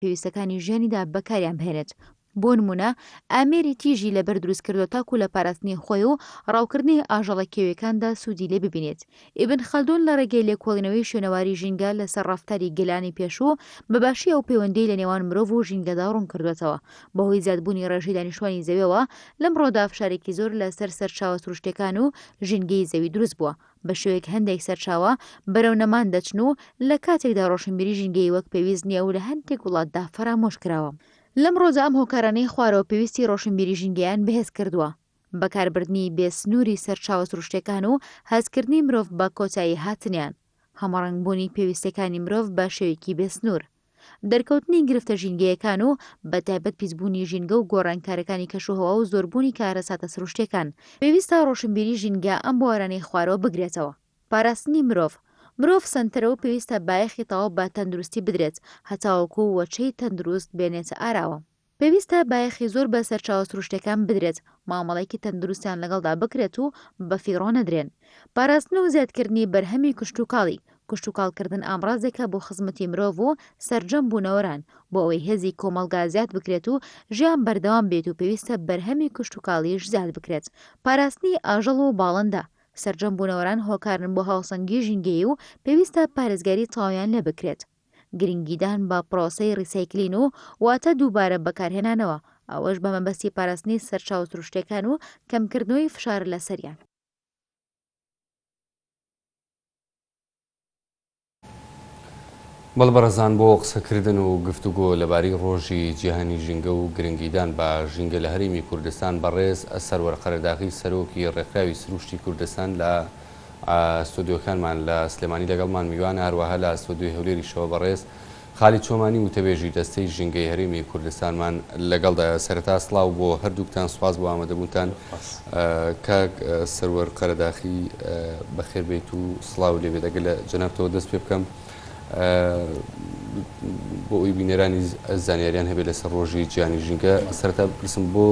پێویستەکانی ژیانیدا بەکاریان بهێنێت. بۆ نموونە ئامێری تیژی لەبەر دروست کردووە تاکو لە پاراستنی خۆی و ڕاوکردنی ئاژەڵە کێویەکاندا سوودی لێ ببینێت. ئیبن خەلدون لە ڕێگەی لێکۆڵینەوەی شوێنەواری ژینگە لەسەر ڕەفتاری گەلانی پێشوو بە باشی ئەو پەیوەندیەی لە نێوان مرۆڤ و ژینگەدا ڕوون کردووەتەوە. بەهۆی زیادبوونی ڕێژەی دانیشتوانی زەویەوە لەمڕۆدا فشارێکی زۆر لەسەر سەرچاوە سروشتیەکان و ژینگەی زەوی دروست بووە. بە شێوەیەک هەندێک سەرچاوە بەرەو نەمان دەچن و لە کاتێکدا ڕۆشنبیری ژینگەیی وەک پێویست نییە و لە هەندێک وڵاتدا فەرامۆش کراوە. لەمڕۆدا ئەم هۆکارانەی خوارەوە پێویستی ڕۆشنبیری ژینگەیان بەهێز کردووە، بەکاربردنی بێ سنووری سەرچاوە سروشتیەکان و هەستکردنی مرۆڤ بە کۆتایی هاتنیان، هەمەڕەنگبوونی پێویستیەکانی مرۆڤ بە شێوەیەکی بێ سنوور. دەرکەوتنی گرفتە ژینگەیەکان و بەتایبەت پیسبوونی ژینگە و گۆڕانکارەکانی کەشوهەوا و زۆربوونی کارەساتە سروشتیەکان، پێویستە ڕۆشنبیری ژینگە ئەم بوارانەی خوارەوە بگرێتەوە. پاراستنی مرۆڤ، مرۆڤ سەنتەرە و پێویستە بایەخی تەواو بە تەندروستی بدرێت هەتاوەکو وەچەی تەندروست بێنێتە ئاراوە. پێویستە بایەخی زۆر بە سەرچاوە سروشتیەکان بدرێت، مامەڵەیەکی تەندروستیان لەگەڵدا بکرێت و بەفیڕۆ نەدرێن. پاراستن و زیادکردنی بەرهەمی کشتوکاڵی، کشتوکاڵکردن ئامڕازێکە بۆ خزمەتی مرۆڤ و سەرجەم بوونەوەران، بۆ ئەوەی هێزی کۆمەڵگا زیاد بکرێت و ژیان بەردەوام بێت و پێویستە بەرهەمی کشتوکاڵیش زیاد بکرێت. پاراستنی ئاژەڵ و باڵندە، سەرجەم بوونەوەران هۆکارن بۆ هاوسەنگی ژینگەیی و پێویستە پارێزگاری تەواویان لێ بکرێت. گرنگیدان بە پرۆسەی ڕیسایکلین و واتە دووبارە بەکارهێنانەوە، ئەوەش بە مەبەستی پاراستنی سەرچاوە سروشتییەکان و کەمکردنەوەی فشار لەسەریان. بەڵێ بەڕێزان بۆ قسەکردن و گفتوگۆ لەبارەی ڕۆژی جیهانی ژینگە و گرنگیدان بە ژینگە لە هەرێمی کوردستان بەڕێز سەروەر قەرەداغی سەرۆکی ڕێکخراوی سروشتی کوردستان لە ستۆدیۆکانمان لە سلێمانی لەگەڵمان میوانە، هەروەها لە ستۆدیۆی هەولێریشەوە بەڕێز خالید چۆمانی وتەبێژی دەستەی ژینگەی هەرێمی کوردستانمان لەگەڵدایە. سەرەتا سڵاو بۆ هەردووکتان، سوپاس بۆ ئامادەبوونتان. کاک سەروەر قەرەداخی بەخێر بێیت و سڵاو لێبێت. ئەگەر لە جەنابتەوە دەست پێ بکەم بۆ ئەوی بینەرانی زانیاریان هەبێت لەسەر ڕۆژی جیهانی ژینگە، سەرەتا بپرسم بۆ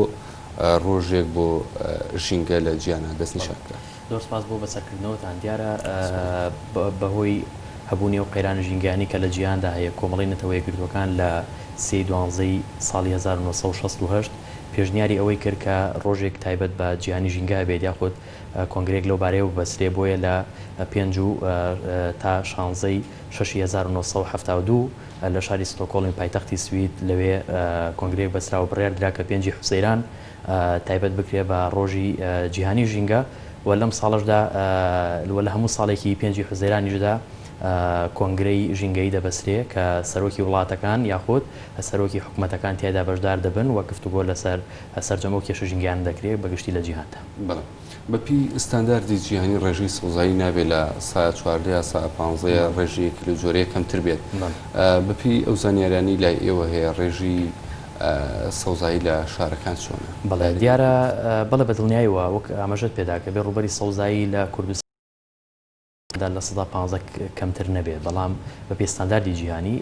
ڕۆژێک بۆ ژینگە لە جیهانا دەستنیشان کرا؟ زۆر سپاس بۆ بەسەرکردنەوەتان. دیارە بەهۆی هەبوونی ئەو قەیرانە ژینگەیانەی کە لە جیهاندا هەیە، کۆمەڵەی نەتەوە یەکگرتووەکان لە سێی دوانزەی ساڵی 1968 پێشنیاری ئەوەی کرد کە ڕۆژێک تایبەت بە جیهانی ژینگە هەبێت یاخود کۆنگرەیەک لەو بارەیەوە ببەسترێ، بۆیە لە پێنج و تا شانزەی شەشی 1972 لە شاری ستۆکۆڵمی پایتەختی سوید لەوێ کۆنگرەیەک بەسترا و بڕیار درا کە پێنجی حوزەیران تایبەت بکرێ بە ڕۆژی جیهانی ژینگە و لەم ساڵەشدا و لە هەموو ساڵێکی پێنجی حوزەیرانیشدا کۆنگرەی ژینگەیی دەبەسترێ کە سەرۆکی وڵاتەکان یاخود سەرۆکی حکومەتەکان تیایدا بەشدار دەبن و گفتوگۆ لەسەر سەرجەم ئەو کێشە ژینگەیانە دەکرێ بە گشتی لە جیهاندا. بەڵێ. بە پێی ستانداردی جیهانی ڕێژەی سەوزایی نابێ لە سایە 14 یا سایە پانزە یا ڕێژەیەکی لەو جۆرەیە کەمتر بێت. بە پێی ئەو زانیاریانەی لای ئێوە هەیە ڕێژەی سەوزایی لە شارەکان چۆنە؟ بەڵێ دیارە بەڵێ بە دڵنیایەوە وەک ئاماژەت پێدا کە بێ ڕووبەری سەوزایی لە کوردستاندا 15% کەمتر نەبێت بەڵام بە پێی ستانداردی جیهانی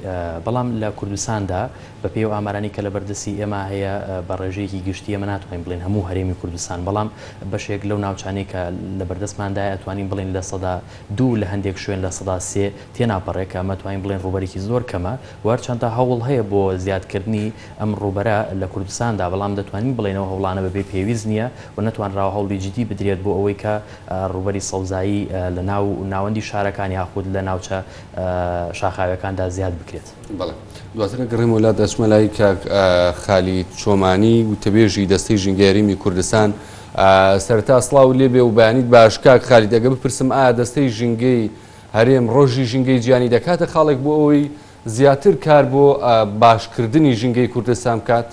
بەڵام لە کوردستاندا بە پێی ئەو ئامارانەی کە لە بەردەستی ئێمە هەیە بە ڕێژەیەکی گشتی ئێمە ناتوانین بڵێین هەموو هەرێمی کوردستان بەڵام بەشێک لەو ناوچانەی کە لە بەردەستماندایە ئەتوانین بڵێین 2% لە هەندێک شوێن 3% تێناپەڕێ کە ئەمە توانین بڵێین ڕووبەرێکی زۆر کەمە و هەرچەندە هەوڵ هەیە بۆ زیادکردنی ئەم ڕووبەرە لە کوردستاندا، بەڵام دەتوانین بڵێین ئەو هەوڵانە بەبێ پێویست نییە و نەتوانراوە هەوڵی جدی بدرێت بۆ ئەوەی کە ڕووبەری سەوزایی لە ناو ناوەندی شارەکان یاخود لە ناوچە شاخاویەکاندا زیاد بکرێت. بەڵێ. دواتر ئەگەڕێمەوە لات دەچمە لای کاک خالید چۆمانی وتەبێژی دەستەی ژینگەی هەرێمی کوردستان. سەرەتا سڵاوت لێ بێ و بەیانیت باش کاک خالید ئەگەر بپرسم ئایا دەستەی ژینگەی هەرێم ڕۆژی ژینگەی جیهانی دەکاتە خاڵێک بۆ ئەوەی زیاتر کار بۆ باشکردنی ژینگەی کوردستان بکات؟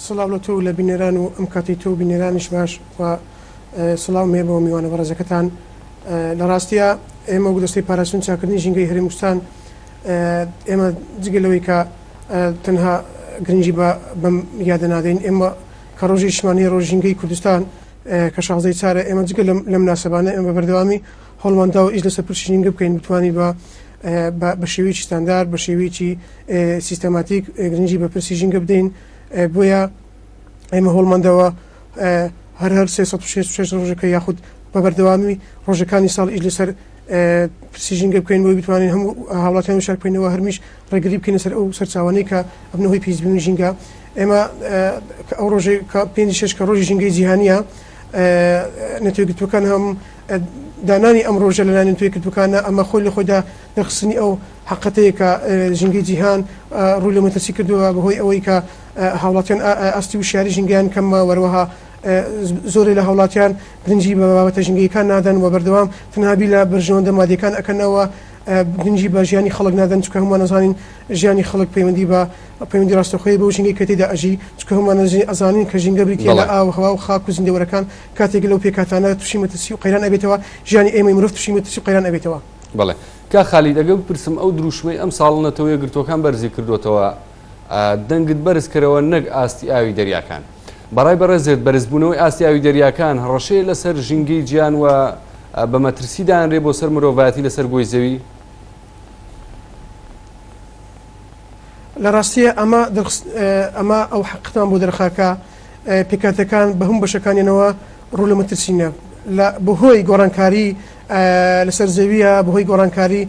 سڵاو لە تۆ و لە بینەران و ئەم کاتەی تۆ و بینەرانیش باش و سڵاوم هەیە بۆ میوانە بەڕێزەکەتان. لە ڕاستیا ئێمە وەک دەستەی پاراستن و چاککردنی ژینگەی هەرێمی کوردستان ئێمە جگە لەوەی کە تەنها گرنگی بە بەم یادە نادەین ئێمە کە ڕۆژێکیشمان هەیە ڕۆژی ژینگەی کوردستان کە شازدەی چارە ئێمە جگە لەم لەم ناسەبانە ئێمە بە بەردەوامی هەوڵمان داوە ئیش لەسەر پرسی ژینگە بکەین بتوانین بە بە شێوەیەکی ستاندار بە شێوەیەکی سیستەماتیک گرنگی بە پرسی ژینگە بدەین بۆیە ئێمە هەوڵمان داوە هەر هەر 366 ڕۆژەکە یاخود بە بەردەوامی ڕۆژەکانی ساڵ ئیش لەسەر پرسی ژینگە بکەین بۆی بتوانین هەموو هاوڵاتیان وشار بکەینەوە هەرمیش ڕێگری بکەینە سەر ئەو سەرچاوانەی کە ئەبنە هۆی پیسبوونی ژینگە. ئێمە کە ئەو ڕۆژەی کە پێنجی شەش کە ڕۆژی ژینگەی جیهانییە، نەتەوە یەکگرتووەکان هەم دانانی ئەم ڕۆژە لەلایەن نەتەوە یەکگرتووەکانە، ئەمە خۆی لە خۆیدا دەرخستنی ئەو حەقەتەیە کە ژینگەی جیهان ڕووی لە مەترسی کردووە بەهۆی ئەوەی کە هاوڵاتیان ئاستی وشیاری ژینگەیان کەمە و هەروەها زۆرێ لە هاوڵاتیان گرنگی بە بابەتە ژینگەییەکان نادەن و بەردەوام تەنها بیر لە بەرژەوەندە مادییەکان ئەکەنەوە گرنگی بە ژیانی خەڵک نادەن چونکە هەمووان ئەزانین ژیانی خەڵک پەیوەندی بە پەیوەندی ڕاستەوخۆی بەو ژینگەی کە تێیدا ئەژی چونکە هەموومان ئەزانین کە ژینگە بریتیە لە ئاو هەوا و خاک و زیندەوەرەکان کاتێک لەو پێکهاتانە تووشی مەترسی و قەیران ئەبێتەوە ژیانی ئێمەی مرۆڤ تووشی مەترسی و قەیران ئەبێتەوە. بەڵێ کاک خالید ئەگەر بپرسم ئەو دروشمەی ئەمساڵ نەتەوە یەکگرتووەکان بەرزی کردۆتەوە دەنگت بەرز کەرەوە نەک ئاستی ئاوی دەریاکان. بەڕای بەڕێزت بەرزبوونەوەی ئاستی ئاوی دەریاکان هەڕەشەیە لەسەر ژینگەی جیان و بە مەترسی دانرێ بۆ سەر مرۆڤایەتی لەسەر گۆی زەوی؟ لە ڕاستییا ئەمە ئەمە ئەو حەقتان بۆ دەرخا کە پێکهاتەکان بە هەموو بەشەکانیانەوە ڕوو لە مەترسینە لە بەهۆی گۆڕانکاری لەسەر زەویە بەهۆی گۆڕانکاری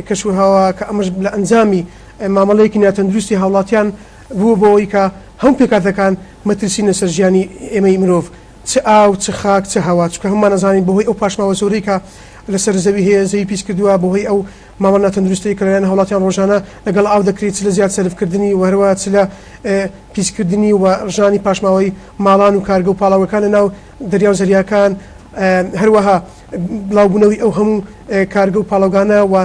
کەشوهەوا کە ئەمەش لە ئەنجامی مامەڵەیەکی ناتەندروستی هاوڵاتیان بووە بەوەی کە هەموو پێکهاتەکان مەترسین لەسەر ژیانی ئێمەی مرۆڤ چ ئاو چ خاک چ هەوا چونکە هەموومان ئەزانین بەهۆی ئەو پاشماوە زۆرەی کە لەسەر زەوی هەیە زەوی پیس کردووە بەهۆی ئەو مامەڵە ناتەندروستەی کە لەلایەن هاوڵاتیان ڕۆژانە لەگەڵ ئاو دەکرێت چ لە زیاد سەرفکردنی و هەروەها چ لە پیسکردنی و ڕژانی پاشماوەی ماڵان و کارگە و پاڵاوگەکان لەناو دەریا و زەریاکان هەروەها بڵاوبوونەوەی ئەو هەموو کارگە و پاڵاوگانە و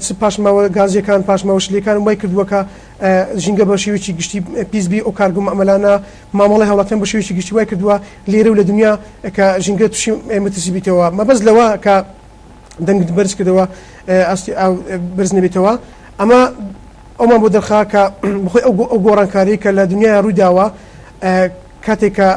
چ پاشماوە گازیەکان پاشماوە شلیەکان وای کردووە کە ژینگە بە شێوەیەکی گشتی پیس بی ئەو کارگە و مەعمەلانە مامەڵەی هاوڵاتیان بە شێوەیەکی گشتی وای کردووە لێرە و لە دنیا کە ژینگە تووشی مەترسی بیتەوە مەبەست لەوە کە دەنگت بەرز کردەوە ئاستی ئاو بەرز نەبێتەوە ئەمە ئەومان بۆ دەرخا کە بەخۆی ئەو گۆڕانکاری کە لە دنیایا ڕووی داوە کاتێک کە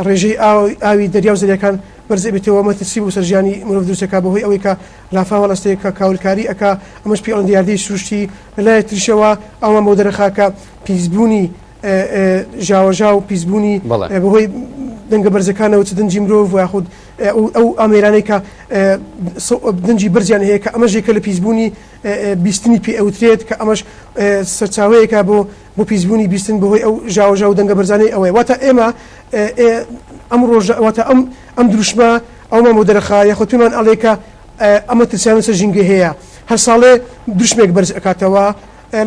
ڕێژەی ئاوی دەریا و زەریاکان بەرز ئەبێتەوە مەترسی بۆ سەر ژیانی مرۆڤ دروست ئەکا بەهۆی ئەوەی کە لافاو هەڵەستێ کە کاولکاری ئەکا ئەمەش پێی ئەڵێن دیاردەی سروشتی لە لایەک تریشەوە ئەومان بۆ دەرەخا کە پیسبوونی ژاوەژاو پیسبوونی بەهۆی دەنگە بەرزەکانەوە چ دەنگی مرۆڤ و یاخود ئەو ئامێرانەی کە دەنگی بەرزیان هەیە کە ئەمەش یەکە لە پیسبوونی بیستنی پێ ئەوترێت کە ئەمەش سەرچاوەیەکە بۆ بۆ پیسبوونی بیستن بەهۆی ئەو ژاوەژاو و دەنگە بەرزانەی ئەوەیە واتە ئێمە ئەم ڕۆژە واتە ئەم ئەم دروشمە ئەومان بۆ دەرەخا یاخود پێمان ئەڵێ کە ئەمە ترسیان لەسەر ژینگە هەیە هەر ساڵێ دروشمێک بەرز ئەکاتەوە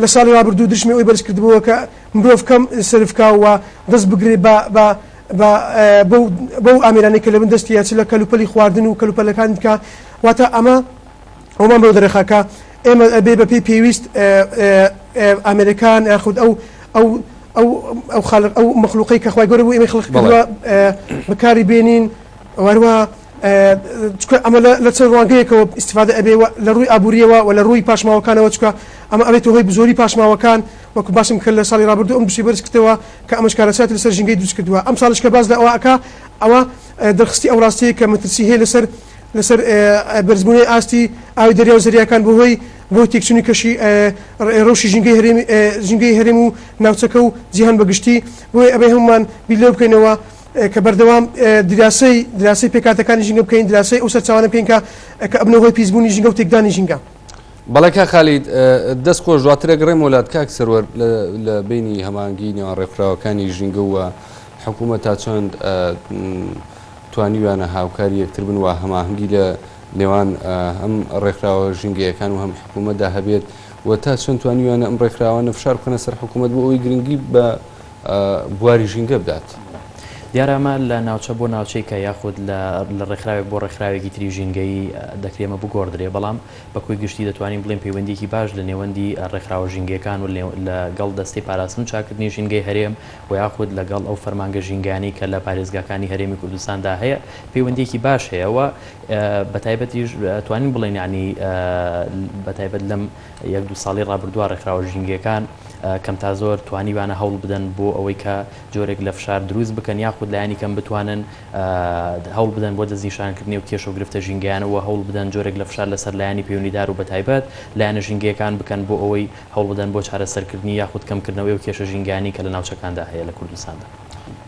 لە ساڵی ڕابردوو دروشمی ئەوی بەرز کردبووە کە مرۆڤ کەم سەرف کا و دەست بگرێ بە بە بە بەو بەو ئامێرانەی کە لە بن دەستیە چ لە کەلوپەلی خواردن و کەلوپەلەکان دیکە واتە ئەمە ئەومان بۆ دەرەخا کە ئێمە ئەبێ بە پێی پێویست ئامێرەکان یاخود ئەو ئەو ئەو ئەو خالق ئەو مەخلوقەی کە خوای گەورە بۆ ئێمەی خەڵق کردووە بەکاری بێنین وەروە چونکە ئەمە لە چەند ڕوانگەیەکەوە ئیستیفادە ئەبێ لە ڕووی ئابووریەوە و لە ڕووی پاشماوەکانەوە چونکە ئەمە ئەبێتە هۆی زۆری پاشماوەکان وەکو باسم کرد لە ساڵی ڕابردوو ئەم دوسێ بەرز کردەوە کە ئەمەش کارەساتی لەسەر ژینگەی دروست کردووە ئەم ساڵیش کە باس لە ئەوە ئەکا ئەوە دەرخستی ئەو ڕاستیەیە کە مەترسی هەیە لەسەر لەسەر بەرزبوونەوەی ئاستی ئاوی دەریا و زەریاکان بەهۆی بەهۆی تێکچوونی کەشی ڕەوشی ژینگەی هەرێم ژینگەی هەرێم و ناوچەکە و جیهان بە گشتی بۆیە ئەبێ هەموومان بیر لەوە بکەینەوە کە بەردەوام دراسەی دراسەی پێکهاتەکانی ژینگە بکەین دراسەی ئەو سەرچاوانە بکەین کە کە ئەبنە هۆی پیسبوونی ژینگە و تێکدانی ژینگە. بەڵێ کاک خالید دەست خۆش دواتر ئەگەڕێمەوە لات کاک سەروەر لە بەینی هەماهەنگی نێوان ڕێکخراوەکانی ژینگە و حکوومەت تا چەند توانیویانە هاوکاری یەکتر بن و هەماهەنگی لە نێوان هەم ڕێکخراوە ژینگەیەکان و هەم حکوومەتدا هەبێت و تا چەند توانیویانە ئەم ڕێکخراوانە فشار بخەنە سەر حکوومەت بۆ ئەوەی گرنگی بە بواری ژینگە بدات. دیارە ئەمە لە ناوچە بۆ ناوچەیکە یاخود لە ڕێکخراوێک بۆ ڕێکخراوێکی تری ژینگەیی دەکرێ ئەمە بگۆڕدرێ، بەڵام بە کۆی گشتی دەتوانین بڵێین پەیوەندییەکی باش لە نێوەندی ڕێکخراوە ژینگەیەکان و لەگەڵ دەستەی پاراستن و چاککردنی ژینگەی هەرێم و یاخود لەگەڵ ئەو فەرمانگە ژینگەیانەی کە لە پارێزگاکانی هەرێمی کوردستاندا هەیە پەیوەندییەکی باش هەیە و بەتایبەتیش توانین بڵێین یانی بەتایبەت لەم یەک دوو ساڵی ڕابردووە ڕێکخراوە ژینگەیەکان کەم تا زۆر توانیویانە هەوڵ بدەن بۆ ئەوەی کە جۆرێک لە فشار دروست بکەن یاخود لایەنی کەم بتوانن هەوڵ بدەن بۆ دەستنیشانکردنی ئەو کێشە و گرفتە ژینگەیانە و هەوڵ بدەن جۆرێک لە فشار لەسەر لایەنی پەیوەندیدار و بەتایبەت لایەنە ژینگەیەکان بکەن بۆ ئەوەی هەوڵ بدەن بۆ چارەسەرکردنی یاخود کەمکردنەوەی ئەو کێشە ژینگەیانەی کە لە ناوچەکاندا هەیە لە کوردستاندا.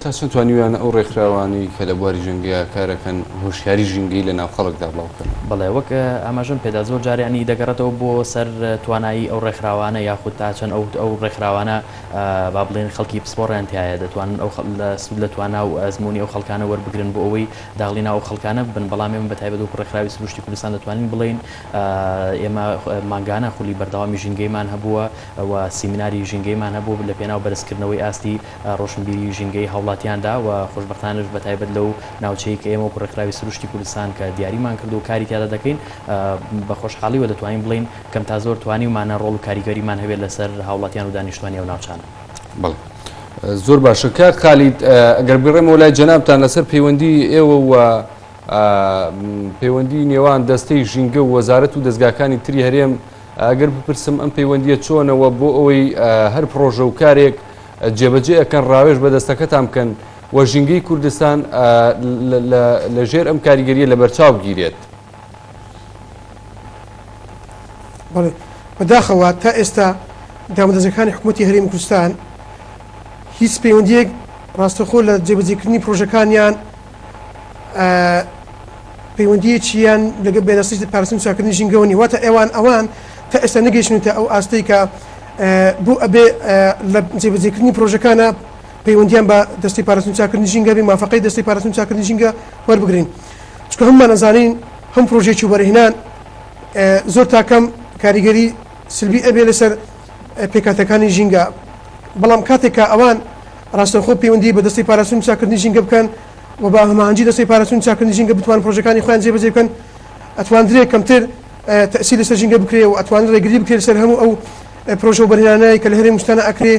تا چەند توانیویانە ئەو ڕێکخراوانەی کە لە بواری ژینگەیا کارەکەن هۆشیاری ژینگەیی لە ناو خەڵکدا بڵاو بکەنەوە؟ بەڵێ وەک ئاماژەم پێدا زۆر جار یانی دەگەڕێتەوە بۆ سەر توانایی ئەو ڕێکخراوانە یاخود تا چەند ئەو ئەو ڕێکخراوانە با بڵێین خەڵکی پسپۆڕیان تیایە دەتوانن ئەو سوود لە توانا و ئەزموونی ئەو خەڵکانە وەربگرن بۆ ئەوەی داخلی ناو ئەو خەڵکانە ببن بەڵام ئێمە بە تایبەت وەکو ڕێکخراوی سروشتی کوردستان دەتوانین بڵێین ئێمە مانگانە خولی بەردەوامی ژینگەیمان هەبووە و سیمیناری ژینگەیمان هەبوو لە پێناو بەرزکردنەوەی ئاستی ڕۆشنبیری ژینگەیی هاوڵاتیاندا و خۆشبەختانەش بە تایبەت لەو ناوچەی کە ئێمە وەکو ڕێکخراوی سروشتی کوردستان کە دیاریمان کردووە و کاری تیادا دەکەین بە خۆشحاڵیوە دەتوانین بڵێین کەم تا زۆر توانیومانە ڕۆڵ و کاریگەریمان هەبێت لەسەر هاوڵاتیان و دانیشتوانی ئەو ناوچانە. بەڵێ زۆر باشە کاک خالید ئەگەر بگەڕێمەوە لای جەنابتان لەسەر پەیوەندی ئێوە و پەیوەندی نێوان دەستەی ژینگە و وەزارەت و دەزگاکانی تری هەرێم ئەگەر بپرسم ئەم پەیوەندیە چۆنە و بۆ ئەوەی هەر پڕۆژە و کارێک جێبەجێ ئەکەن ڕاوێژ بە دەستەکەتان بکەن و ژینگەی کوردستان لە ژێر ئەم کاریگەریە لەبەرچاو بگیرێت؟ بەڵێ بەداخەوە تا ئێستا دامودەزگەکانی حکوومەتی هەرێمی کوردستان هیچ پەیوەندیەک ڕاستەخۆ لە جێبەجێکردنی پرۆژەکانیان پەیوەندیەکیان لەگەڵ بێدەستی پاراستن و چاکردنی ژینگەوە نیە واتە ئێوان ئەوان تا ئێستا نەگەیشتونەتە ئەو ئاستەی کە بۆ ئەبێ لە جێبەجێکردنی پرۆژەکانە پەیوەندیان بە دەستی پاراستن و چاکردنی ژینگە بێ موافقەی دەستی پاراستن و چاکردنی ژینگە وەربگرین چونکە هەموومان ئەزانین هەم پرۆژێکی وەبەرهێنان زۆر تاکەم کاریگەری سلبی ئەبێ لەسەر پێکهاتەکانی ژینگە بەڵام کاتێک کە ئەوان ڕاستەوخۆ پەیوەندی بە دەستەی پاراستن و چاکردنی ژینگە بکەن و بە هەماهەنگی دەستەی پاراستن و چاکردنی ژینگە بتوانن پرۆژەکانی خۆیان جێبەجێ بکەن ئەتواندرێ کەمتر تەئسیر لەسەر ژینگە بکرێ و ئەتوانرێ ڕێگری بکرێ لەسەر هەموو ئەو پرۆژە و بەرهێنانەی کە لە هەرێمی کوردستانە ئەکرێ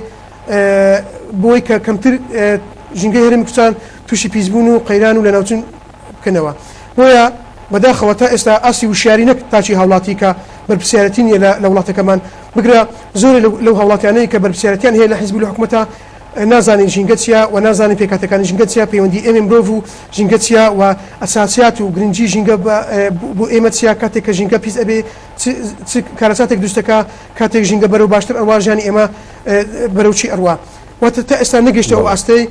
بۆی کە کەمتر ژینگەی هەرێمی کوردستان تووشی پیسبوون و قەیران و لەناوچوون بکەنەوە بۆیە بەداخەوە تا ئێستا ئاستی وشیاری نەک تاکی هاوڵاتی کە بەرپرسیارەتی نییە لە وڵاتەکەمان بگرە زۆرێ لەو هاوڵاتیانەی کە بەرپرسیارەتیان هەیە لە حیزب و لە حکومەتە نازانین ژینگە چیە و نازانین پێکهاتەکانی ژینگە چیە پەیوەندی ئێمەی مرۆڤ و ژینگە چیە و ئەساسیات و گرنگی ژینگە بۆ ئێمە چیە کاتێک کە ژینگە پیس ئەبێ چ کارەساتێک دروست دەکا کاتێک ژینگە بەرەو باشتر ئەڕوا ژیانی ئێمە بەرەو چی ئەڕوا واتە تا ئێستا نەگەیشتە ئەو ئاستەی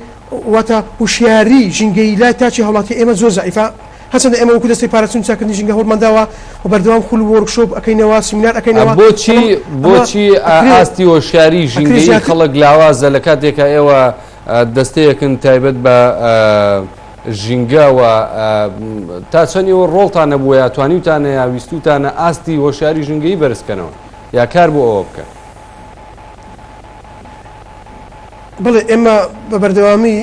واتە هوشیاری ژینگەیی لای تاکی هاوڵاتی ئێمە زۆر زەعیفە هەرچەندە ئێمە وەکو دەستەی پاراستن و چاککردنی ژینگە هەوڵمان داوە و بەردەوام خول و workshop ئەکەینەوە سیمینار ئەکەینەوە بۆچی بەڵام ئەمە بۆچی ئەکرێ ئاستی هۆشیاری ئەکرێ ژینگەیی زیاتر خەڵک لاوازە لە کاتێکا ئێوە دەستەیەکن تایبەت بە ژینگە و تا چەند ئێوە ڕۆڵتان هەبووە یا توانیوتانە یا ویستوتانە ئاستی هۆشیاری ژینگەیی بەرز بکەنەوە یا کار بۆ ئەوە بکەن؟ بەڵێ ئێمە بە بەردەوامی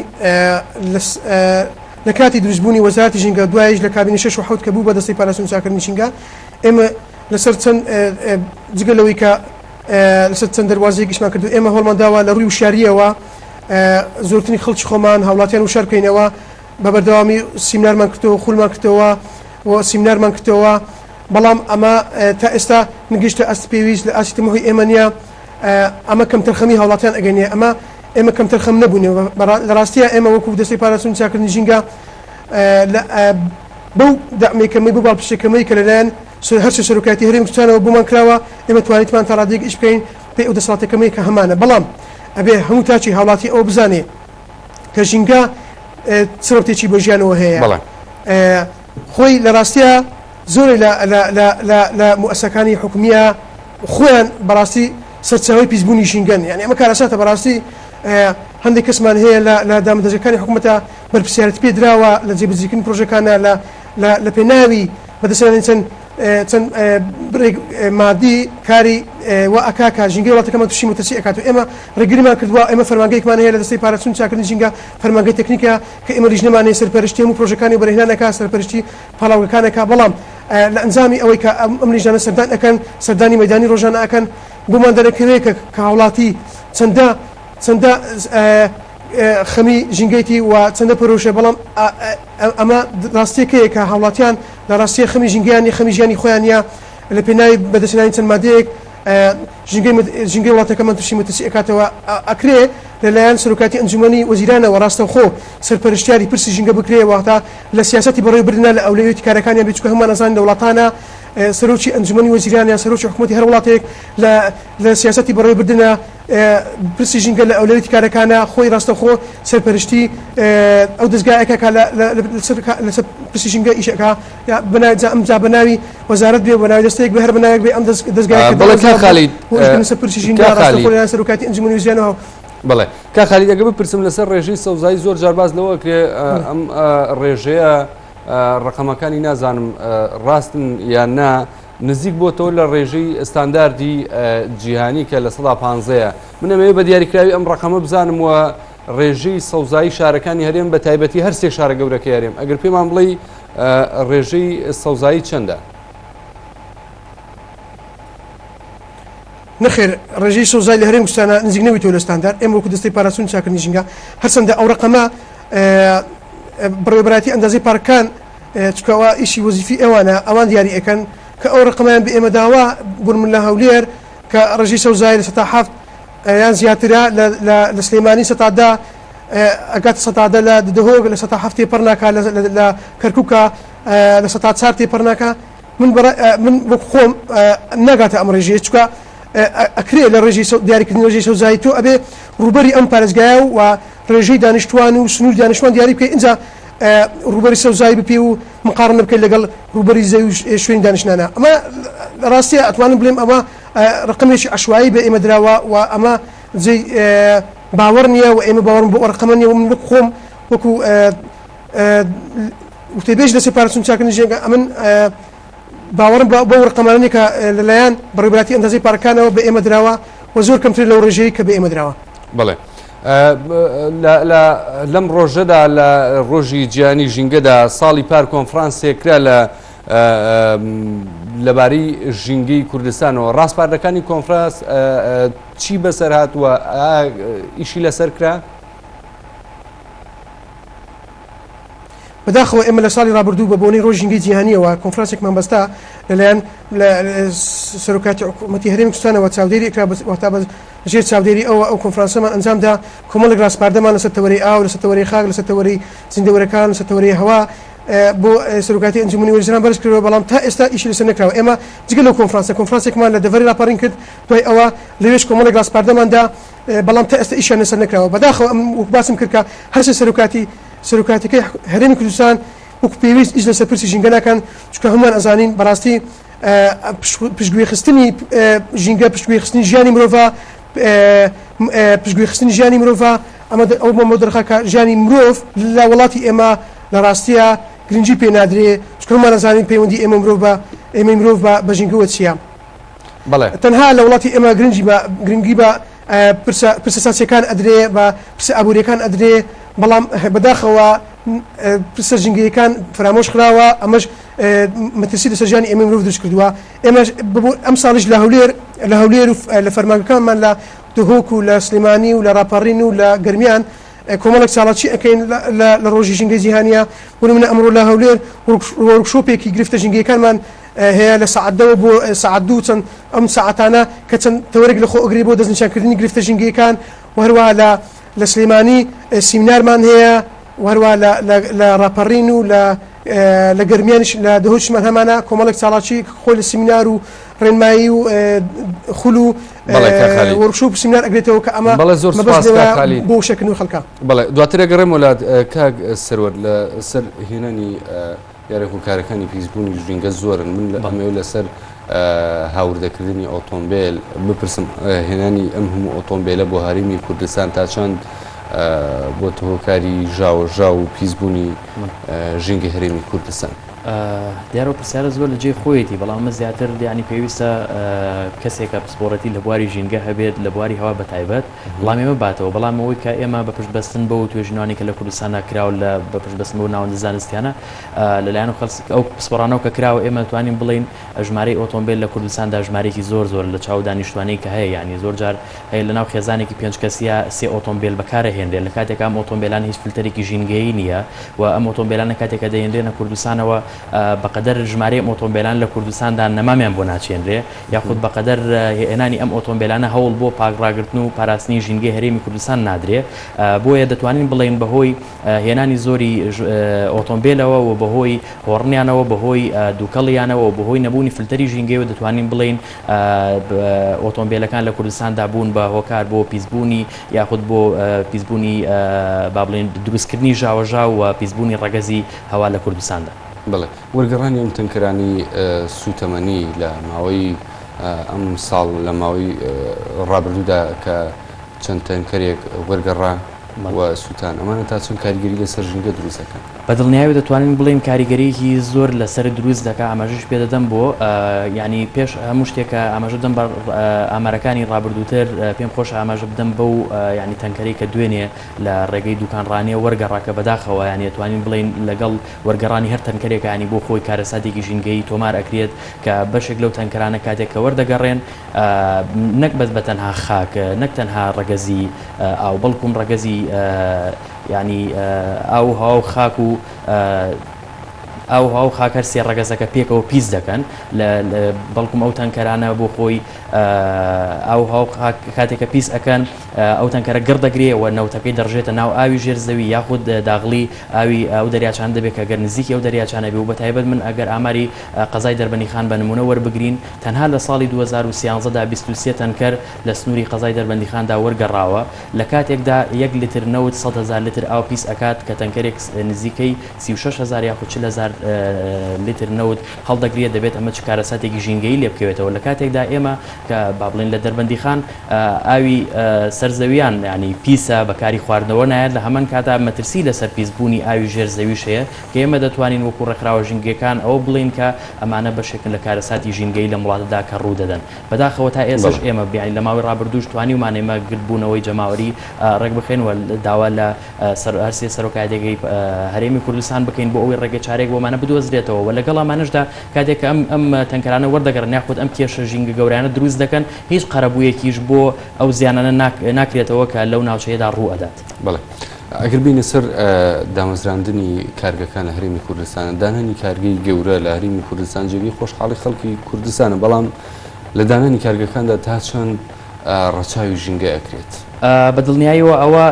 لە کاتی دروستبوونی وەزارەتی ژینگە دوایش لە کابینە شەش و حەوت کە بوو بە دەستەی پاراستن و چاککردنی ژینگە ئێمە لەسەر چەند جگە لەوەی کە لەسەر چەند دەروازەیەک ئیشمان کردو ئێمە هەوڵمان داوە لە ڕووی وشیارییەوە زۆرترین خەڵکی خۆمان هاوڵاتیان وشار بکەینەوە بە بەردەوامی سیمنارمان کردەوە خولمان کردەوە و سیمنارمان کردەوە بەڵام ئەمە تا ئێستا نگەیشتە ئاست پێویست لە ئاستی تموحی ئێمە نییە ئەمە کەمتەرخەمی هاوڵاتیان ئەگەینێ ئەمە ئێمە کەمتەرخەم نەبووین لە ڕاستیە ئێمە وەکو دەستەی پاراستن و چاکردنی ژینگە بەو دەعمەی کەمەی بۆ باڵپشتە کەمەی کە لەلایەن هەرسێ سەرۆکایەتی هەرێمی کوردستانەوە بۆمان کراوە ئێمە توانیتمان تا ڕادەیەک ئیش بکەین پێی ئەو دەسەڵاتە کەمەی کە هەمانە بەڵام ئەبێ هەموو تاکی هاوڵاتی ئەوە بزانێ کە ژینگە چ ڕەبتێکی بە ژیانەوە هەیە خۆی لە ڕاستیە زۆرێ لە لە لە لە لە موئەسەکانی حکومیە خۆیان بەڕاستی سەرچاوەی پیسبوونی ژینگەن یانی ئەمە کارەساتە بەڕاستی هەندێک کەسمان هەیە لە لە دامودەزگەکانی حکومەتە بەرپرسیارەتی پێ دراوە لە جێبەجێکردنی پرۆژەکانە لە لە لە پێناوی بەدەستهێنانی چەند چەند بڕێک مادی کاری وا ئەکا کە ژینگەی وڵاتەکەمان تووشی مەترسی ئەکات و ئێمە ڕێگریمان کردووە ئێمە فەرمانگەیەکمان هەیە لە دەستەی پاراستن و چاکردنی ژینگە فەرمانگەی تەکنیکە کە ئێمە لیژنەمان هەیە سەرپەرشتی هەموو پرۆژەکانی وەبەرهێنان ئەکا سەرپەرشتی پاڵاوگەکان ئەکا بەڵام لە ئەنجامی ئەوەی کە ئەم لیژنانە سەردان ئەکەن سەردانی مەیدانی ڕۆژانە ئەکەن بۆمان دەرەکەوێ کە کە هاوڵاتی چەندە چەندە خەمی ژینگەیتی و چەندە پەرۆشە بەڵام ئەمە ڕاستیەکەیە کە هاوڵاتیان لە ڕاستیە خەمی ژینگەیان نیە خەمی ژیانی خۆیان نیە لە پێناوی بەدەستهێنانی چەند مادەیەک ژینگەی ژینگەی وڵاتەکەمان تووشی مەترسی ئەکاتەوە ئەکرێ لەلایەن سەرۆکایەتی ئەنجومەنی وەزیرانەوە ڕاستەوخۆ سەرپەرشتیاری پرسی ژینگە بکرێ واتە لە سیاسەتی بەڕێوەبردنا لە ئەولەویەتی کارەکانیان بێ چونکە هەموومان ئەزانین لە وڵاتانە سەرۆکی ئەنجومەنی وەزیران یان سەرۆکی حکوومەتی هەر وڵاتێک لە لە سیاسەتی بەڕێوەبردنا. پرسی ژینگە لە ئەولەویەتی کارەکانە، خۆی ڕاستەوخۆ سەرپەرشتی ئەو دەزگایەکە کە لەسەر پرسی ژینگە ئیش ئەکا، جا ئەمجا بە ناوی وەزارەت بێ، بە ناوی دەستەیەک بێ، هەر بە ناوێک بێ ئەم دەزگایە کە بەڵێ کاک دامەزراوە خالید، بۆ ئیشکردن لەسەر پرسی ژینگە کاک ڕاستەوخۆ خالید. لەلایەن سەرۆکایەتی ئەنجومەنی وەزیرانەوە. بەڵێ کاک خالید ئەگەر بپرسم لەسەر ڕێژەی سەوزایی زۆر جار باس لەوە ئەکرێ ئەم ڕێژەیە ڕەقەمەکانی نازانم ڕاستن یان نا، نزیک بۆتەوە لە ڕێژەی ستانداردی جیهانی کە 15%ە. من ئەمەوێ بە دیاریکراوی ئەم ڕەقەمە بزانم و ڕێژەی سەوزایی شارەکانی هەرێم بە تایبەتی هەر سێ شارە گەورەکەی هەرێم ئەگەر پێمان بڵێی ڕێژەی سەوزایی چەندە؟ نەخێر ڕێژەی سەوزایی لە هەرێم کوردستانا نزیک نەبوویتەوە لە ستاندارد، ئێمە وەکو دەستەی پاراستن و چاککردنی ژینگە هەرچەندە ئەو ڕەقەمە بەڕێوەبەرایەتی ئەندازەی پارکەکان چونکە ئەوە ئیشی وەزیفی ئەوانە ئەوان دیاری ئەکەن کە ئەو ڕەقەمەیان بە ئێمە داوە بۆ نمونە لە هەولێر کە ڕێژەی سەوزایی 7% یان زیاترە لە سلێمانی 10% ئەگاتە 10% لە دهۆک 7% تێپەڕ ناکا لە کەرکووکە 4% تێپەڕ ناکا من من وەک خۆم ناگاتە ئەم ڕێژەیە چونکە ئەکرێ لە ڕێژەی دیاریکردنی ڕێژەی سەوزایی تۆ ئەبێ ڕووبەری ئەم پارێزگایە و ڕێژەی دانیشتوان و سنووری دانیشتوان دیاری بکەی ئینجا ڕووبەری سەوزایی بپێ و مقارنە بکەیت لەگەڵ ڕووبەری زەوی و شوێنی دانیشتنانە ئەمە ڕاستیە ئەتوانم بڵێم ئەمە ڕقمێکی عەشوایی بە ئێمە دراوە و ئەمە جێی باوەڕ نییە و ئێمە باوەڕم بۆ ئەو ڕقەمە نییە و من وەک خۆم وەکو وتەبێژ لەسەر پاراستن چاکردنی ژینگە ئەمن باوەڕم بەو ڕقەمانە نییە کە لەلایەن بەڕێوەبەرایەتی ئەندازەی پارکەکانەوە بە ئێمە دراوە و زۆر کەمترە لەو ڕێژەیەی کە بە ئێمە دراوە. بەڵێ. لەم ڕۆژەدا لە ڕۆژی جیهانی ژینگەدا ساڵی پار کۆنفرانسێک کرا لە لەبارەی ژینگەی کوردستانەوە ڕاسپاردەکانی کۆنفرانس چی بەسەر هاتووە ئیشی لەسەر کرا؟ بەداخەوە ئێمە لە ساڵی ڕابردوو بە بۆنەی ڕۆژی ژینگەی جیهانییەوە کۆنفرانسێکمان بەستا لەلایەن سەرۆکایەتی حکوومەتی هەرێمی کوردستانەوە چاودێری ئەکرا واتا بە ژێر چاودێری ئەوە ئەو کۆنفرانسەمان ئەنجام دا کۆمەڵێک ڕاسپاردەمان لەسەر تەوەرەی ئاو لەسەر تەوەرەی خاک لەسەر تەوەرەی زیندەوەرەکان لەسەر تەوەرەی هەوا بۆ سەرۆکایەتی ئەنجومەنی وەزیران بەرز کردەوە بەڵام تا ئێستا ئیشی لەسەر نەکراوە ئێمە جگە لەو کۆنفرانسە کۆنفرانسێکمان لە دەڤەری ڕاپەڕین کرد دوای ئەوە لەوێش کۆمەڵێک ڕاسپاردەمان دا بەڵام تا ئێستا ئیشیان لەسەر نەکراوە بەداخەوە ئەم وەک باسم کرد کە هەرسێ سەرۆکاتی سەرۆکاتەکەی هەرێمی کوردستان وەکو پێویست ئیش لەسەر پرسی ژینگە ناکەن چونکە هەمووان ئەزانین بەڕاستی پشتگوێ خستنی ژینگە پشتگوێ خستنی ژیانی مرۆڤە پشتگوێ خستنی ژیانی مرۆڤە ئەمە ئەو بۆ دەرخا کە ژیانی مرۆڤ لە وڵاتی ئێمە لە ڕاستیە گرنگی پێ نادرێ چونکە هەمووان ئەزانین پەیوەندی ئێمە مرۆڤ بە ئێمەی مرۆڤ بە ژینگەوە چییە. بەڵێ. تەنها لە وڵاتی ئێمە گرنگی بە گرنگی بە پرسە پرسە سیاسیەکان ئەدرێ بە پرسە ئابووریەکان ئەدرێ بەڵام بەداخەوە پرسە ژینگەیەکان فەرامۆش خراوە ئەمەش مەترسی لەسەر ژیانی ئێمەی مرۆڤ دروست کردووە ئێمەش ئەم ساڵیش لە هەولێر لە هەولێر و لە فەرمانگەکانمان لە دهۆک و لە سلێمانی و لە ڕاپەڕین و لە گەرمیان کۆمەڵێک چالاکی ئەکەین لە ڕۆژی ژینگەی جیهانیە بۆ نمونە ئەمڕۆ لە هەولێر وۆرکشۆپێکی گرفتە ژینگەیەکانمان هەیە لە سەعات دەوە بۆ سەعات دوو چەند ئەم سەعاتانە کە چەند تەوەرێک لە خۆ ئەگرێ بۆ دەستنیشانکردنی گرفتە ژینگەیەکان و هەروەها لە لە سلێمانی سیمینارمان هەیە و هەروەها لە لە لە ڕاپەڕین و لە لە گەرمیانیش لە دهۆکیشمان هەمانە کۆمەڵێک چالاکی خۆی لە سیمینار و ڕێنمایی و خول و بەڵێ کاک خالید. وۆرکشۆپ و سیمینار ئەگرێتەوە کە ئەمە بەڵێ زۆر مەبەست سوپاس لێوە کاک خالید. بۆ وشەکردنەوەی خەڵکە. بەڵێ دواتر ئەگەڕێمەوە لات کاک سەروەر لە سەر هێنانی دیارە هۆکارەکانی پیسبوونی ژینگە زۆرن، من ئەمەوێت لەسەر هاوردەکردنی ئۆتۆمبێل بپرسم، هێنانی ئەم هەموو ئۆتۆمبێلە بۆ هەرێمی کوردستان تا چەند بۆتە هۆکاری ژاوەژاو و پیسبوونی ژینگەی هەرێمی کوردستان؟ دیارە ئەو پرسیارە زۆر لە جێی خۆیەتی، بەڵام ئەمە زیاتر یانی پێویستە کەسێک کە پسپۆڕێتی لە بواری ژینگە هەبێت، لە بواری هەوا بەتایبەت، وەڵامی ئەمە باتەوە، بەڵام ئەوەی کە ئێمە بە پشت بەستن بەو توێژینەوانەی کە لە کوردستاندا کراوە لە بە پشت بەستن بەو ناوەندە زانستیانە لەلایەن ئەو پسپۆڕانەوە کە کراوە ئێمە توانین بڵێین ژمارەی ئۆتۆمبێل لە کوردستاندا ژمارەیەکی زۆر زۆرە لە چاو دانیشتوانەی کە هەیە یانی زۆر جار هەیە لەناو خێزانێکی پێنج کەسیە سێ ئۆتۆمبێل بەکارەهێنرێن لە کاتێکا ئەم ئۆتۆمبێلانە هیچ فلتەرێکی ژینگەیی نییە و ئەم ئۆتۆمبێلانە کاتێک کە دەهێنرێنە کوردستانەوە. بەقەدەر ژمارەی ئەم ئۆتۆمبێلانە لە کوردستاندا نەمامیان بۆ ناچێنرێ یاخود بەقەدەر هێنانی ئەم ئۆتۆمبێلانە هەوڵ بۆ پاک ڕاگرتن و پاراستنی ژینگەی هەرێمی کوردستان نادرێ بۆیە دەتوانین بڵێین بەهۆی هێنانی زۆری ئۆتۆمبێلەوە و بەهۆی هۆڕنیانەوە بەهۆی دووکەڵیانەوە و بەهۆی نەبوونی فلتەری ژینگەیەوە دەتوانین بڵێین ئۆتۆمبێلەکان لە کوردستاندا بوون بە هۆکار بۆ پیسبوونی یاخود بۆ پیسبوونی با بڵێین دروستکردنی ژاوەژاو و پیسبوونی ڕەگەزی هەوا لە کوردستاندا. بەڵێ، وەرگەڕانی ئەم تەنکەرانەی سووتەمەنی لە ماوەی ئەم ساڵ لە ماوەی ڕابردوودا کە چەند تەنکەرێک وەرگەڕا و سووتان، ئەمانە تا چەند کاریگەری لەسەر ژینگە دروست دەکەن؟ بە دڵنیایەوە دەتوانین بڵێین کاریگەرییەکی زۆر لەسەر دروست دەکات، ئاماژەش پێ دەدەم بۆ یانی پێش هەموو شتێک کە ئاماژە بدەم بە ئامارەکانی ڕابردووتر پێم خۆشە ئاماژە بدەم بەو یانی تەنکەرەی کە دوێنێ لە ڕێگەی دوکان ڕانیە وەرگەڕا کە بەداخەوە یانی ئەتوانین بڵێین لەگەڵ وەرگەڕانی هەر تەنکەرێکا یانی بۆ خۆی کارەساتێکی ژینگەیی تۆمار ئەکرێت کە بەشێک لەو تەنکەرانە کاتێک کە وەردەگەڕێن نەک بەس بە تەنها خاک نەک تەنها ڕەگەزی ئاو بەڵکوم ڕەگەزی یانی ئاو و هەوا و خاک و ئاو و هەوا و خاک هەر سێ ڕەگەزەکە پێکەوە پیس دەکەن بەڵکم ئەو تەنکەرانە بۆ خۆی ئاو و هەوا و خاک کاتێک کە پیس ئەکەن ئەو تەنکەرە گڕ دەگرێ و نەوتەکەی دەڕژێتە ناو ئاوی ژێر زەوی یاخود داغڵی ئاوی ئەو دەریاچانە دەبێت کە گەر نزیکی ئەو دەریاچانە بێ و بەتایبەت من ئەگەر ئاماری قەزای دەربەندیخان بە نمونە وەربگرین تەنها لە ساڵی 2013 دا 23 تەنکەر لە سنووری قەزای دەربەندیخاندا وەرگەڕاوە لە کاتێکدا یەک لتر نەوت 100,000 لتر ئاو پیس ئەکات کە تەنکەرێک نزیکەی 36,000 یاخود 40,000 لتر نەوت هەڵدەگرێت دەبێت ئەمە چ کارەساتێکی ژینگەیی لێ بکەوێتەوە لە کاتێکدا ئێمە کە با بڵێین لە دەربەندیخان ئاوی سەر زەویان یانی پیسە بەکاری خواردنەوە نایەت لە هەمان کاتا مەترسی لەسەر پیسبوونی ئاوی ژێر زەویش هەیە کە ئێمە دەتوانین وەکو ڕێکخراوە ژینگەکان ئەوە بڵێین کە ئەمانە بەشێکن لە کارەساتی ژینگەیی لەم وڵاتەدا کە ڕوو دەدەن بەداخەوە تا ئێستەش ئێمە یانی لە ماوەی ڕابردووش توانیومانە ئێمە گردبوونەوەی جەماوەری ڕێکبخەین و داوا لە هەرسێ سەرۆکایەتیەکەی هەرێمی کوردستان بکەین بۆ ئەوەی ڕێگە چارەیەک بۆ ئەمانە بدۆزرێتەوە و لەگەڵ ئەمانەشدا کاتێک کە ئەم ئەم تەنکەرانە وەردەگەڕن یاخود ئەم کێشە ژینگە گەورانە دروست دەکەن هیچ قەرەبوویەکیش بۆ ئەو زیانانە ناکرێتەوە کە لەو ناوچەیەدا ڕوو ئەدات. بەڵێ ئەگەر بینە سەر دامەزراندنی کارگەکان لە هەرێمی کوردستان دانانی کارگەی گەورە لە هەرێمی کوردستان جێگەی خۆشحاڵی خەڵکی کوردستانە بەڵام لە دانانی کارگەکاندا تا چەند ڕەچاوی ژینگە ئەکرێت؟ بە دڵنیاییەوە ئەوە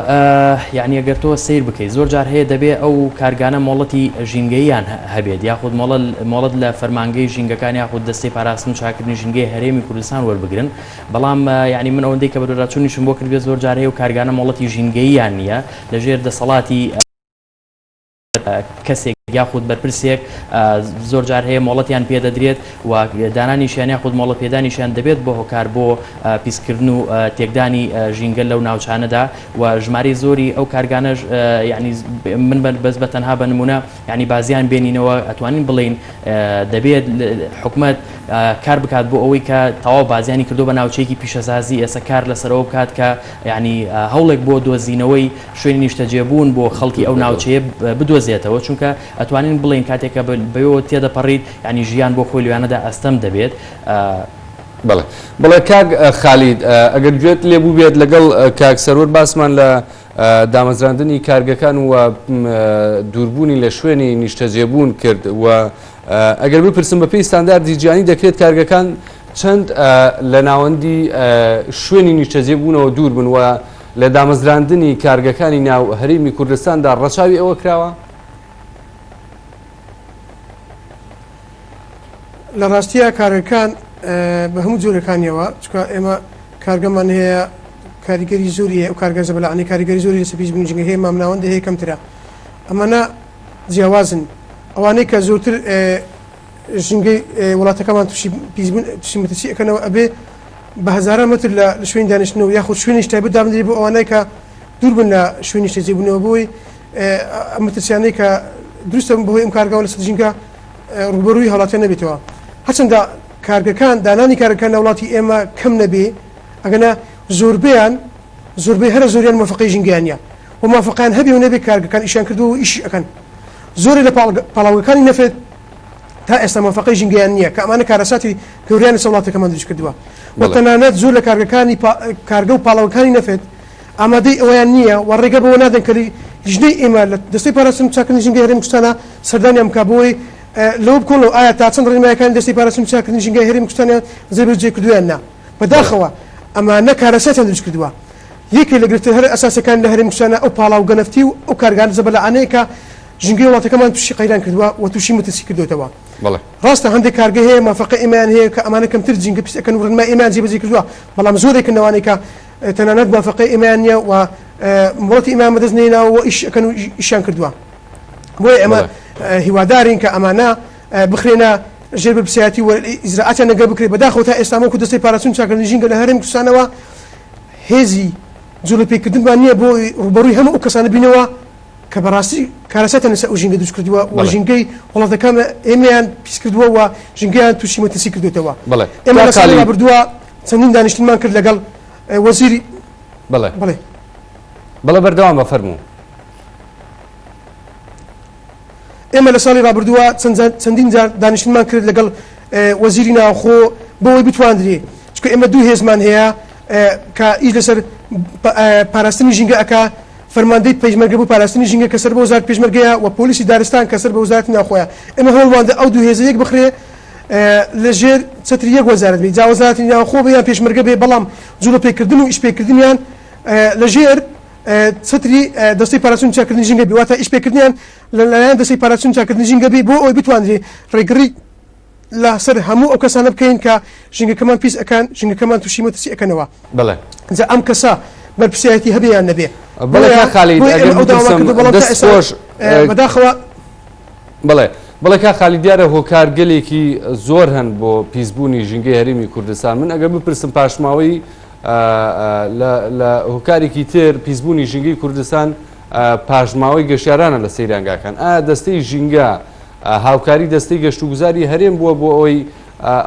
یەعنی گەر تۆ سەیر بکەیت زۆر جار هەیە دەبێ ئەو کارگانە مۆڵەتی ژینگەییان هەبێت یاخود مۆڵەت لە فەرمانگەی ژینگەکان یاخود دەستەی پاراستن و چاککردنی ژینگەی هەرێمی کوردستان وەربگرن بەڵام یەعنی من ئەوەندەی کە بەدواداچوونیشم بۆ کردبێت زۆر جار هەیە و کارگانە مۆڵەتی ژینگەییان نییە لەژێر دەسەڵاتی کەسێک یاخود بەرپرسێک زۆر جار هەیە مۆڵەتیان پێدەدرێت و دانانیشیان یاخود مۆڵەت پێدانیشیان دەبێت بۆ هۆکار بۆ پیسکردن و تێکدانی ژینگە لەو ناوچانەدا و ژمارەی زۆری ئەو کارگانەش یعنی من بەس بە تەنها بە نمونە یعنی بازیان بێنینەوە ئەتوانین بڵێین دەبێت حکومەت کار بکات بۆ ئەوەی کە تەواو بازیانی کردو بە ناوچەیەکی پیشەسازی ئێستا کار لەسەرەوە بکات کە یعنی هەوڵێک بۆ دۆزینەوەی شوێنی نیشتەجێبوون بۆ خەڵکی ئەو ناوچەیە بدۆزێتەوە، چونکە ئەتوانین بڵێین کاتێک کە بەوێوە تێدەپەڕیت یانی ژیان بۆ خۆی لەویانەدا ئەستەم دەبێت. بەڵێ بەڵێ کاک خالید ئەگەر گوێت لێ بووبێت لەگەڵ کاک سەروەر باسمان لە دامەزراندنی کارگەکان و دووربوونی لە شوێنی نیشتەجێبوون کرد و ئەگەر بپرسم بەپێی ستانداردی جیهانی دەکرێت کارگەکان چەند لە ناوەندی شوێنی نیشتەجێبوونەوە دوور بن و لە دامەزراندنی کارگەکانی ناو هەرێمی کوردستاندا ڕەچاوی ئەوە کراوە؟ لە ڕاستیا کارگەکان بە هەموو جۆرەکانیەوە چونکە ئێمە کارگەمان هەیە کاریگەری زۆری هەیە ئەو کارگە زەبەلاحانەی کاریگەری زۆری لەسەر پیسبوونی ژینگە هەیە مامناوەندە هەیە کەمترە ئەمانە جیاوازن ئەوانەی کە زۆرتر ژینگەی وڵاتەکەمان تووشی پیسبوون تووشی مەترسی ئەکەنەوە ئەبێ بە هەزاران مەتر لە شوێنی دانیشتنەوە یاخود شوێنیش تایبەت دابنرێت بۆ ئەوانەی کە دوور بن لە شوێنی نیشتەجێبوونەوە بۆی ئەم مەترسیانەی کە دروست دەبن بەهۆی ئەم کارگاوە لەسەر ژینگە ڕووبەڕووی هاوڵاتیان نەبێتەوە هەرچەندە کارگەکان دانانی کارگەکان لە وڵاتی ئێمە کەم نەبێ ئەگەنا زۆربەیان زۆربەی هەرە زۆریان مۆفقەی ژینگەیان نیە و مافقەیان هەبێ و نەبێ کارگەکان ئیشیان کردووە و ئیشیش ئەکەن زۆرێ لە پاڵاوگەکانی نەفت تا ئێستا مۆفقەی ژینگەیان نییە کە ئەمانە کارەساتی گەوریان لەسەر وڵاتەکەمان دروست کردووە و تەنانەت زۆر لە کارگەکانی کارگە و پاڵاوگەکانی نەفت ئامادەی ئەوەیان نییە و ڕێگە بەوە نادەن کە لیژنەی ئێمە لە دەستەی پاراستن و چاککردنی ژینگەی هەرێمی کوردستانە سەردانیان بکات بۆ ئەوەی. لەوە بکۆڵنەوە ئایا تا چەند ڕێنمایەکانی دەستەی پاراستن و چاککردنی ژینگەی هەرێمی کوردستانیان جێبەجێ کردووە یان نا. بەداخەوە ئەمانە کارەساتیان دروست کردووە. یەکێ لە گرفتە هەرە ئەساسیەکان لە هەرێمی کوردستانا ئەو پاڵاوگە نەفتی و ئەو کارگانە زەبەلاحانەیە کە ژینگەی وڵاتەکەمان تووشی قەیران کردووە و تووشی مەترسی کردۆتەوە. بەڵێ. ڕاستە هەندێک کارگە هەیە مافەقەی ئێمەیان هەیە کە ئەمانە کەمتر ژینگە پیس ئەکەن و ڕێنمای ئێمەیان جێبەجێ کردووە، بەڵام زۆرێکن لەوانەی کە تەنانەت موافەقەی ئێمەیان نییە و مۆڵەتی ئێمەیان بەدەست نەهێناوە و ئیش ئەکەن و ئیشیان کردووە. بۆیە ئێمە هیوادارین کە ئەمانە بخرێنە ژێر بەرپرسیارەتی و ئیجرائاتیان لەگەڵ بکرێت. بەداخەوە تا ئێستا وەکو دەستەی پاراستن و چاککردنی ژینگە لە هەرێمی کوردستانەوە هێزی جوڵە پێکردنمان نییە بۆ ڕووبەڕووی هەموو ئەو کەسانە بینەوە کە بەڕاستی کارەساتیان لەسەر ئەو ژینگە دروست کردووە و ژینگەی وڵاتەکان ئێمەیان پیس کردووە و ژینگەیان تووشی مەترسی کردوێتەوە. ئێمە لە ساڵی ڕابردووە چەندین دانیشتنمان کرد لەگەڵ وەزیری بەڵێ بەڵێ بەڵێ بەردەوام بە فەرموو. ئێمە لە ساڵی ڕابردووە چەندین جار دانیشتنمان کرد لەگەڵ وەزیری ناوخۆ بۆ ئەوەی بتواندرێ چونکە ئێمە دوو هێزمان هەیە کە ئیش لەسەر پاراستنی ژینگە ئەکا فەرماندەی پێشمەرگە بۆ پاراستنی ژینگە کە سەر بە وەزارەت پێشمەرگەیە و پۆلیسی دارستان کە سەر بە وەزارەتی ناوخۆیە ئێمە هەوڵماندا ئەو دوو هێزە یەک بخرێ لە ژێر چەتری یەک وەزارەت بێ جا وەزارەتی ناوخۆ بێ یان پێشمەرگە بێ بەڵام جوڵە پێکردن و ئیش پێکردنیان لە ژێر چەتری دەستەی پاراستن و چاککردنی ژینگە بێ واتە ئیش پێکردنیان لەلایەن دەستەی پاراستن و چاککردنی ژینگە بێ بۆ ئەوەی بتواندرێ ڕێگری لەسەر هەموو ئەو کەسانە بکەین کە ژینگەکەمان پیس ئەکەن ژینگەکەمان تووشی مەترسی ئەکەنەوە. بەڵێ. جا ئەم کەسە بەرپرسیارێتی هەبێ یان نەبێ. بەڵێ کاک خالید بۆیە ئەگەر ئێمە ئەو داوامان بپرسم کردووە بەڵام تا دەست ئێستا خۆش بەداخەوە بەڵێ بەڵێ کاک خالید دیارە هۆکارگەلێکی زۆر هەن بۆ پیسبوونی ژینگەی هەرێمی کوردستان من ئەگەر بپرسم پاشماوەی لە هۆکارێکی تر پیسبوونی ژینگەی کوردستان پاشماوەی گەشتیارانە لە سەیرانگاکان ئایا دەستەی ژینگە هاوکاری دەستەی گەشتوگوزاری هەرێم بووە بۆ ئەوەی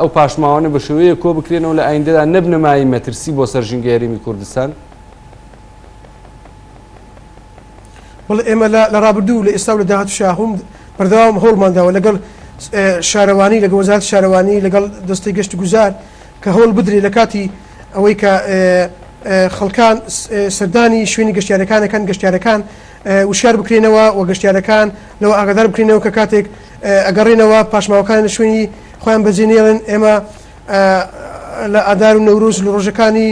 ئەو پاشماوانە بە شێوەیەک کۆ بکرێنەوە لە ئایندەدا نەبنە مایەی مەترسی بۆ سەر ژینگەی هەرێمی کوردستان؟ بەڵێ ئێمە لە ڕابردوو و لە ئێستا و لە داهاتووشا هەم بەردەوام هەوڵمان داوە لەگەڵ شارەوانی لەگەڵ وەزارەتی شارەوانی لەگەڵ دەستەی گەشتوگوزار کە هەوڵ بدرێ لە کاتی ئەوەی کە خەڵکان سەردانی شوێنی گەشتیارەکان ئەکەن گەشتیارەکان وشیار بکرێنەوە و گەشتیارەکان لەوە ئاگادار بکرێنەوە کە کاتێک ئەگەڕێنەوە پاشماوەکان لە شوێنی خۆیان بەجێ نێڵن ئێمە لە ئادار و نەورۆز لە ڕۆژەکانی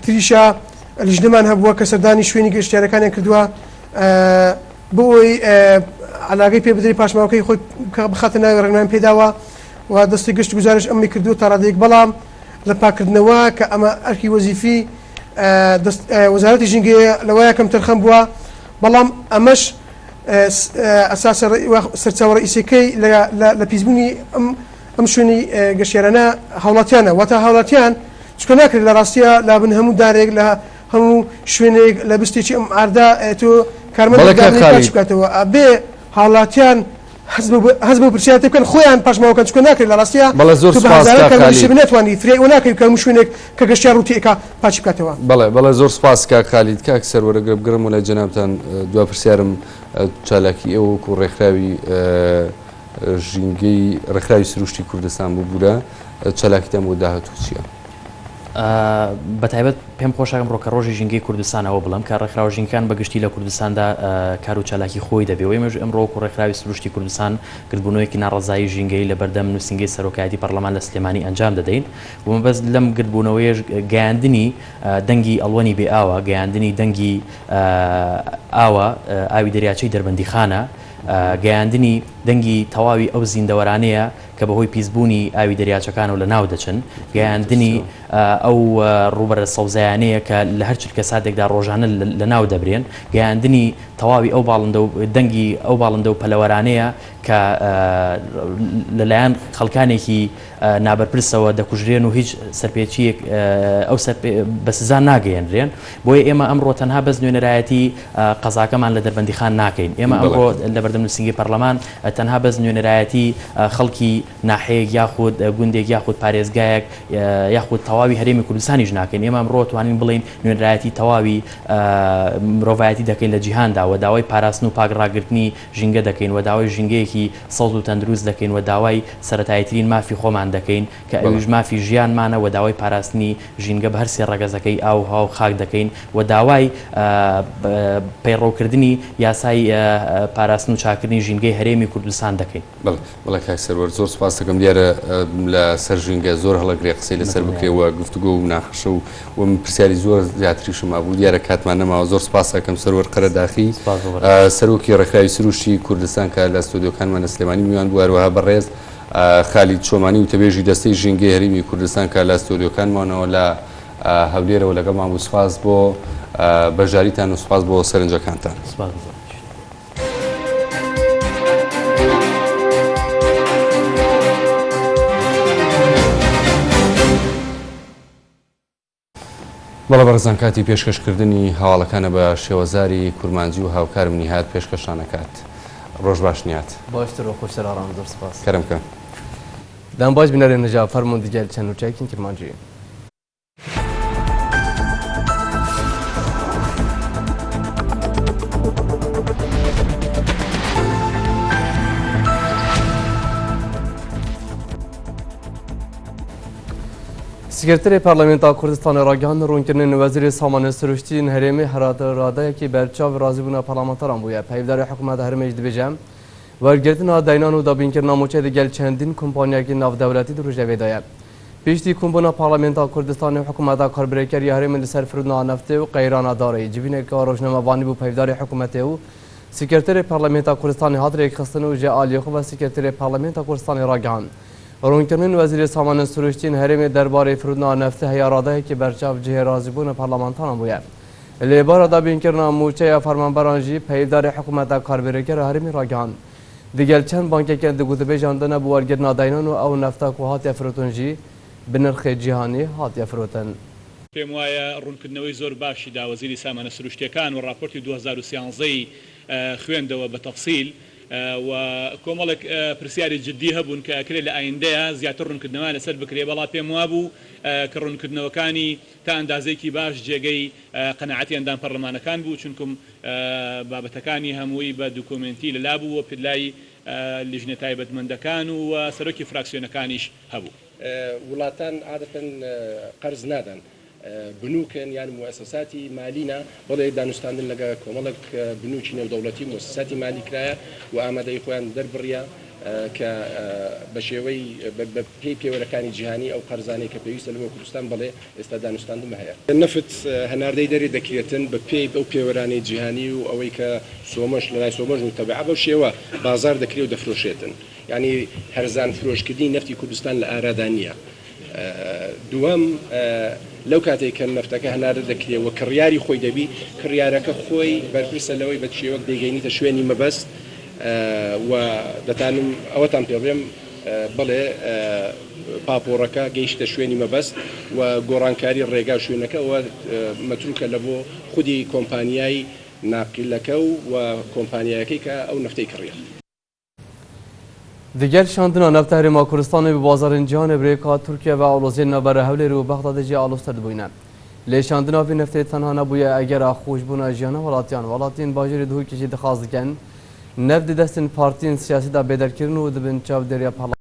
تریشا لیژنەمان هەبووە کە سەردانی شوێنی گەشتیارەکانیان کردووە بۆ ئەوەی علاگەی پێ بدرێت پاشماوەکەی خۆی بخاتە ناوی ڕێنمایان پێداوە و دەستی گشت گوزارش ئەمەی کردووە تا ڕادەیەک بەڵام لە پاکردنەوە کە ئەمە ئەرکی وەزیفی وەزارەتی ژینگەیە لەوەیە کەمتەرخەم بووە، بەڵام ئەمەش ئەساسە سەرچاوە ڕەئیسیەکەی لە پیسبوونی ئەم شوێنی گەشتیارانە هاوڵاتیانە، واتە هاوڵاتیان چونکە ناکرێت لە ڕاستیا لە بن هەموو دارێک لە هەموو شوێنێک لە بستێکی ئەم عەردە تۆ کارمەندێک دابنێی پاکی بکاتەوە، ئەبێ هاوڵاتیان هەست بەو پرسیارەتە بکەن خۆیان پاشماوەکەن چونکە ناکرێت لە ڕاستیا بەڵێ زۆر تۆ بە سوپاس هەزاران کاک کارمەندی خالید. شێ ناتوانی فریای ئەوە ناکەوی کە هەموو شوێنێک کە گەشتیار ڕوو تێئەکا پاکی بکاتەوە. بەڵێ بەڵێ زۆر سوپاس کاک خالید. کاک سەروەر ئەگەر بگەڕێمەوە لای جەنابتان دوا پرسیارم چالاکی ئێوە وەکوو ڕێکخراوی ژینگەی ڕێکخراوی سروشتی کوردستان ببورە چالاکیتان بۆ داهاتوو چییە؟ بەتایبەت پێم خۆشە ئەمڕۆ کە ڕۆژی ژینگەی کوردستان ئەوە بڵێم کە ڕێکخراوە ژینگەکان بە گشتی لە کوردستاندا کار و چالاکی خۆی دەبێ و ئێمەش ئەمڕۆ وەکو ڕێکخراوی سروشتی کوردستان گردبوونەوەیەکی ناڕەزایی ژینگەیی لە بەردەم نووسینگەی سەرۆکایەتی پەڕلەمان لە سلێمانی ئەنجام دەدەین و مەبەست لەم گردبوونەوەیەش گەیاندنی دەنگی ئەڵوەنی بێ ئاوە، گەیاندنی دەنگی ئاوە، ئاوی دەریاچەی دەربەندیخانە، گەیاندنی دەنگی تەواوی ئەو زیندەوەرانەیە کە بەهۆی پیسبوونی ئاوی دەریاچەکانەوە لەناو دەچن، گەیاندنی ئەو ڕووبەرە سەوزایانەیە کە لە هەر چرکەساتێکدا ڕۆژانە لەناو دەبرێن، گەیاندنی تەواوی ئەو باڵندە و دەنگی ئەو باڵندە و پەلەوەرانەیە کە لەلایەن خەڵکانێکی نابەرپرسەوە دەکوژرێن و هیچ سەرپێچییەک ئەو بە سزا ناگەیەنرێن. بۆیە ئێمە ئەمڕۆ تەنها بەس نوێنەرایەتی قەزاکەمان لە دەربەندیخان ناکەین. ئێمە ئەمڕۆ لە بەردەم نووسینگەی پەرلەمان تەنها بەس نوێنەرایەتی خەڵکی. ناحیەیەک یاخود گوندێک یاخود پارێزگایەک یاخود تەواوی هەرێمی کوردستانیش ناکەین، ئێمە ئەمڕۆ توانین بڵێین نوێنەرایەتی تەواوی مرۆڤایەتی دەکەین لە جیهاندا و داوای پاراستن و پاک ڕاگرتنی ژینگە دەکەین و داوای ژینگەیەکی سەوز و تەندروست دەکەین و داوای سەرەتاییترین مافی خۆمان دەکەین کە ئەویش مافی ژیانمانە و داوای پاراستنی ژینگە بە هەر سێ ڕەگەزەکەی ئاو و هەوا و خاک دەکەین و داوای پەیڕەوکردنی یاسای پاراستن و چاککردنی ژینگەی هەرێمی کوردستان دەکەین. بەڵێ بەڵێ کاک سەروەر زۆر سوپاست دەکەم دیارە لە سەر ژینگە زۆر هەڵەگرێ قسەی لەسەر بکرێ و گفتوگۆ و مناقەشە و و من پرسیاری زۆر زیاتریشم مابوو دیارە کاتمان نەماوە زۆر سوپاس ئەکەم سەروەر قەرەداخی سەرۆکی ڕێکخراوی سروشتی کوردستان کە لە ستۆدیۆکانمان لە سلێمانی میوان بوو هەروەها بەڕێز خالید چۆمانی وتەبێژی دەستەی ژینگەی هەرێمی کوردستان کە لە ستۆدیۆکانمانەوە لە هەولێرەوە لەگەڵمان بوو سوپاس بۆ بەشداریتان و سوپاس بۆ سەرنجەکانتان. سوپاس. بەڵێ بەڕێزان کاتی پێشکەشکردنی هەواڵەکانە بە شێوەزاری کورمانجی و هاوکارم نیهاد پێشکەشتان ئەکات. ڕۆژ باش نیهاد. باشتر و خۆشتر ئارام زۆر سپاس. کەرم کە. دەم باش بینەرێن هێژا فەرموون دیگەل چەند نوچەیەکین کرمانجی. Sekreterê Parlamenta Kurdistanê ragihand rûnkirinên Wezîrê Samanên Siruştî yên Herêmê hera di radeyekî berçav razîbûna parlamenteran bûye. Peyvdarê Hikûmeta Herêmê jî dibêje, Wergirtina deynan û dabînkirina mûçe di gel çendîn kompanyayekî navdewletî di rojevê de ye. Piştî kombûna Parlamenta Kurdistanê û Hikûmeta Karbirêker ya Herêmê li ser firûdna neftê û qeyrana darayî civîneke rojnamevanî bû peyvdarê hikûmetê û Sekreterê Parlamenta Kurdistanê hat rêkxistin û ji aliyê xwe ve Sekreterê Parlamenta Kurdistanê ragihand Rûnkirinên Wezîrê Samanên Siruştî yên Herêmê derbarê firûdna neftê heya radeyekî berçav cihê razîbûna parlamentaran bûye. Lê bara dabînkirina mûçeya fermanberan jî peyvdarê Hikûmeta Karbirêker a Herêmê ragihand. Digel çend bankeke di gotûbêjan de ne bi wergirtina deynan û ew nefta ku hatiye firotin jî bi nirxê cîhanî hatiye firotin. پێم وایە ڕوونکردنەوەی زۆر باشی دا وەزیری سامانە سروشتیەکان و ڕاپۆرتی 2013 ی خوێندەوە بە تەفسیل و کۆمەڵێک پرسیاری جدی هەبوون کە ئەکرێ لە ئایندەیا زیاتر ڕوونکردنەوەیان لەسەر بکرێ بەڵا پێم وابوو کە ڕوونکردنەوەکانی تا ئەندازەیەکی باش جێگەی قەناعەتی ئەندام پەرلەمانەکان بوو چونکم بابەتەکانی هەمووی بە دوکۆمێنتی لەلا بوو و لای لیژنە تایبەتمەندەکان و سەرۆکی فراکسیۆنەکانیش هەبوو. وڵاتان عادەتەن قەرز نادەن بنوکن یان موئەسەساتی مالینە، بەڵێ دانوستاندن لەگە کۆمەڵێک بنوکی نێودەوڵەتی و موئەسەساتی مالی کرایە و ئامادەیی خۆیان دەربڕیە کە بە شێوەی بە پێی پێوەرەکانی جیهانی ئەو قەرزانەی کە پێویستە لە بۆ کوردستان بەڵێ ئێستا دانوستاندن هەیە. نەفت هەناردەی دەرێ دەکرێتن بە پێی ئەو پێوەرانەی جیهانی و ئەوەی کە سۆمەش لەلای سۆمەش موتەبعە بەو شێوە بازار دەکرێ و دەفرۆشرێتن. یانی هەرزان فرۆشکردنی نەفتی کوردستان لە ئارادا نییە. دووەم، لەو کاتەی کە نەفتەکە هەناردە دەکرێ و کڕیاری خۆی دەبی، کڕیارەکە خۆی بەرپرسە لەوەی بە چ شێوەک دەیگەینیتە شوێنی مەبەست و دەتانم ئەوەتان پێ بڵێم بەڵێ پاپۆڕەکە گەیشتە شوێنی مەبەست و گۆڕانکاری ڕێگا و شوێنەکە ئەوە مەتروکە لە بۆ خودی کۆمپانیای ناقیلەکە و کۆمپانیایەکەی کە ئەو نەفتەی کڕیە. Digel şandina nefta Herêma Kurdistanê bi bazarên cîhanê bi rêka Tirkiye ve aloziyên navbera Hewlêr û Bexdadê jî aloztir dibûne. Lê şandina vê neftê tenha nebûye egera xweşbûna jiyana welatiyan. Welatiyên bajarê Duhokê jî dixwaz dikin neft di destên partiyên siyasî de bê derkirin û di bin çavdêriya parlamentoyê.